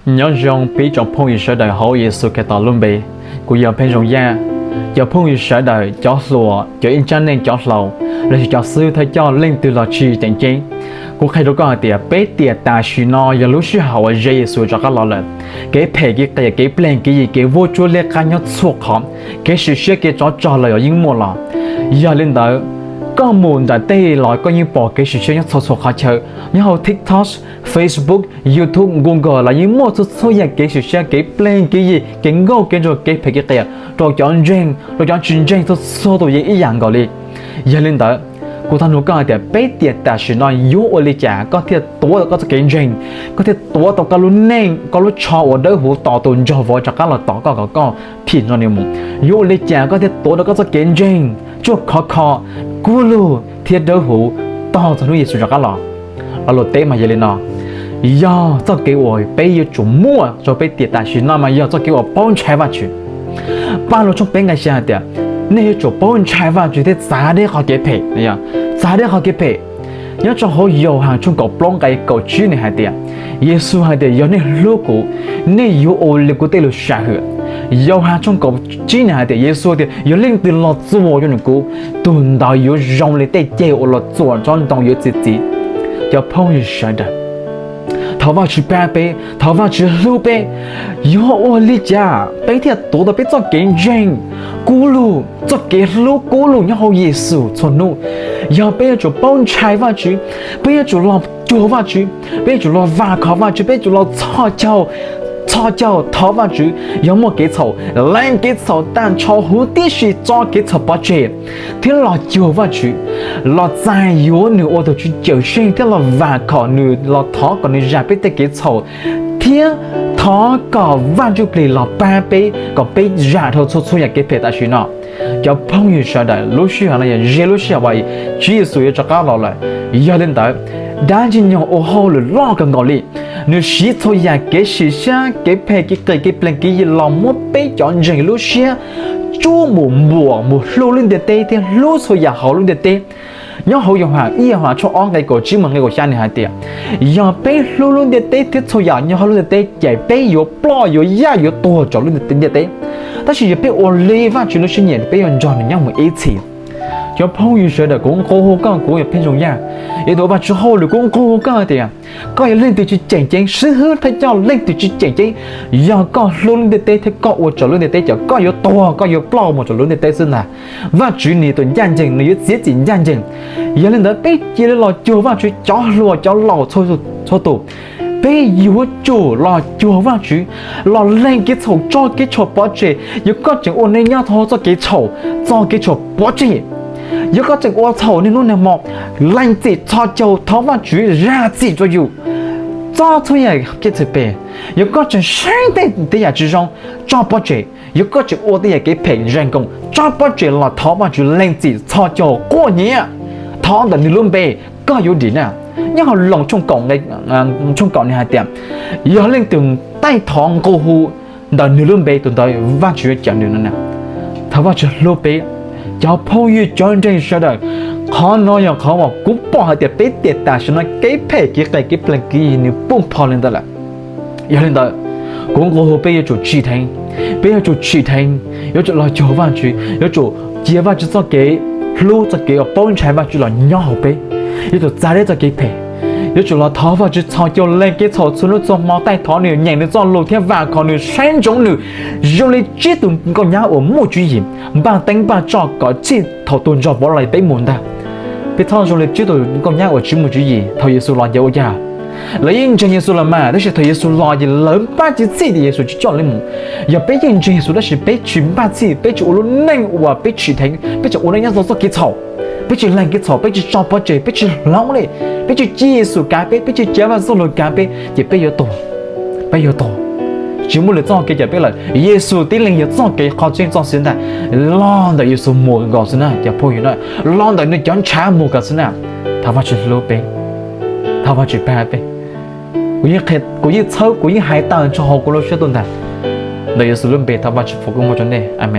Nyob zoo peb tsoom phooj ywg sawv daws hauv Yexus Khetos lub npe, kuv yog Pheej Zoo Yaj. Cov phooj ywg sawv daws, cov hluas, cov ib tsab neej cov hlau, los sis cov xib hwb thawj coj leej twg los tsis tseem ceeb, kuv qhia rau koj hais tias peb tiam tam sim no yog lub sij hawm uas ze Yexus rov qab los lawm. Kev phem kev qias kev pleeg kev yig kev vuab tsuab liab qab nyob txhua qhov, kev sim siab kev tsov rog los yeej muaj los. Yog li ntawd, koj mus nram teb los koj yeej pom kev sim siab nyob txhua txhua qhov chaw, nyob hauv TikTok, Facebook, YouTube, Google los yeej muaj txhua txhua yam kev sim siab kev pleeg kev yig kev nkauj kev nraug kev phem kev qias rau cov ntseeg rau cov tsis ntseeg txhua txhua tus yeej ib yam nkaus li. Yog li ntawd, kuv thov nug koj hais tias peb tiam tam sim no yuav ua li cas koj thiaj tuav tau koj txoj kev ntseeg, koj thiaj tuav tau koj lub neej koj lub tsho uas dawb huv tos tus nraug vauv rov qab los tos koj kom koj phim nrog nws mus? Yuav ua li cas koj thiaj tuav tau koj txoj kev ntseeg tsuaj khov kho, kub lug thiab dawb huv tos txog hnub Yexus rov qab los? Lo lus teb mas yog li no: yog txoj kev uas peb yuav tsum muaj rau peb tiam tam sim no mas yog txoj kev uas paub ntshai Vajtswv. Paj Lug tshooj peb nqe xya hais tias, nej yuav tsum paub ntshai Vajtswv thiab txav deb qhov kev phem, txav deb qhov kev phem. Nyob rau hauv Yauhas tshooj kaum plaub nqe kaum tsib nws hais tias, Yexus hais tias yog nej hlub kuv, nej yuav ua li kuv tej lus sam hwm. Yauhas tshooj kaum tsib nws hais tias, Yexus tias yog leej twg los txuas rau ntawm kuv, tus ntawd yuav zoo li tej ceg uas los txuas tsob ntoo yuav txi txiv. Cov phooj ywg sawv daws, thov Vajtswv pab peb, thov Vajtswv hlub peb. Yuav ua li cas peb thiaj tuav tau peb txoj kev ntseeg kub lug, txoj kev hlub kub lug nyob hauv Yexus txhua hnub? Yog peb yuav tsum paub ntshai Vajtswv, peb yuav tsum los cuag Vajtswv, peb yuav tsum los vam khom Vajtswv, peb yuav tsum los txhos caug, txhos caug thov Vajtswv. Yog muaj kev txhaum, lees kev txhaum tag nrho huv tib si tso kev txhaum pov tseg, thiab los cuag Vajtswv, los txais yuav nws ua tus Tswv cawm seej thiab los vam khom nws, los thov kom nws zam peb tej kev txhaum, thiab thov kom Vaj Ntsujplig los pab peb kom peb zam dhau txhua txhua yam kev phem tam sim no. Cov phooj ywg sawv daws, lub sij hawm no yog ze lub sij hawm uas Tswv Yexus yuav rov qab los lawm. Yog li ntawd, dab Ntxwg Nyoog ua hauj lwm loj kawg nkaus li. Nws siv txhua yam kev sim siab, kev phem, kev qias, kev plees, kev yig los muab peb cov ntseeg lub siab tsuj mus npuam mus hlub lub ntiaj teb thiab hlub txhua yam hauv lub ntiaj teb. Nyob hauv Yauhas, ib Yauhas tshooj ob nqe kaum tsib mus nqe kaum xya nws hais tias, yog peb hlub lub ntiaj teb thiab txhua yam nyob hauv lub ntiaj teb ces peb yuav ploj yuav yaj yuav tuag rau lub ntiaj teb. Tab sis yog peb ua li Vajtswv lub siab nyiam peb yuav nrog nws nyob mus ib txhis. Cov phooj ywg sawv daws, kuv nqua hu koj, kuv yog Pheej Zoo Yaj, yog tus ua Vajtswv hauj lwm, kuv nqua hu koj tias koj yog leej twg tsis tseem ceeb, xib hwb thawj coj leej twg tsis tseem ceeb, yog koj hlub lub ntiaj teb thiab koj ua raws lub ntiaj teb ces koj yuav tuag, koj yuav ploj mus rau lub ntiaj teb xwb ntag. Vajtswv nws tus ncaj ncees, nws yuav txiav txim ncaj ncees. Yog li ntawd peb cia li los cuag Vajtswv, cov hluas cov laus txhua tus, peb yuav tsum los cuag Vajtswv, los lees kev txhaum tso kev txhaum pov tseg. Yog koj tseem ua neej nyob hauv txoj kev txhaum, txo kev txhaum pov tseg. Yog koj tseem ua txhaum niaj hnub niaj hmo, lees txim txhos caug thov Vajtswv zam txim rau yus, txo txhua yam kev txhaum pov tseg. Yog koj tseem saib tej yam tsis zoo, tso pov tseg. Yog koj tseem ua tej yam kev phem zais nkoos, tso pov tseg los thov Vajtswv lees txim txhos caug quaj nyiav, thov ntawm nws lub npe, koj yuav dim na. Nyob hauv Loos tshooj kaum nws hais tias, yog leej twg taij thov nqua hu ntawm nws lub npe, tus ntawd Vajtswv yuav cawm nws no na. Thov Vajtswv hlub peb, cov phooj ywg cov ntseeg sawv daws. Qhov no yog qhov uas kuv pom hais tias peb tiam tam sim no kev phem kev qias kev plees kev yig nws poob pho li ntawd lawm. Yog li ntawd, kuv nqua hu peb yuav tsum tsim dheev, peb yuav tsum tsim dheev, yuav tsum los cuag Vajtswv, yuav tsum cia Vajtswv txoj kev hlub, txoj kev uas paub ntshai Vajtswv los nyob hauv peb, yuav tsum txav deb txoj kev phem, yuav tsum los thov Vajtswv txhos caug lees kev txhaum txhua hnub txhua hmo, taij thov nws, nyeem nws txoj lus thiab vam khom nws, saib ntsoov nws zoo li tsib tus nkauj nyab uas muaj tswv yim, npaj teeb npaj tsoj kom txij thaum tus nraug vauv los peb mus ntag. Peb txhob zoo li tsib tus nkauj nyab uas tsis muaj tswv yim thaum Yexus los ces ua cas? Lawv yeej ntseeg Yexus los mas, tab sis thaum Yexus los ces lawv npaj tsis txhij tias Yexus tsis coj lawv mus. Yog peb yeej ntseeg Yexus tab sis peb tsis npaj txhij, peb tsis ua lub neej uas peb tsim dheev, peb tseem ua neej nyob rau txoj kev txhaum, peb tsis lees kev txhaum, peb tsis tso pov tseg, peb tsis hloov li, peb tsis cia Yexus kav peb, peb tsis cia Vaj Ntxwg Nyoog kav peb, ces peb yuav tuag. Peb yuav tuag, tsis muaj lwm txoj kev cawm peb lawm. Yexus tib leeg yog txoj kev, qhov tseeb, txoj sia ntag. Los ntawm Yexus mus nkaus xwb na cov phooj ywg na, los ntawm nws cov ntshav mus nkaus xwb na. Thov Vajtswv hlub peb, thov Vajtswv pab peb. Kuv yeej txhawb, kuv yeej hais tawm ntsho hauv kuv lub siab tuaj ntag. Ntawm Yexus lub npe thov Vajtswv foom koob hmoov rau nej, amees.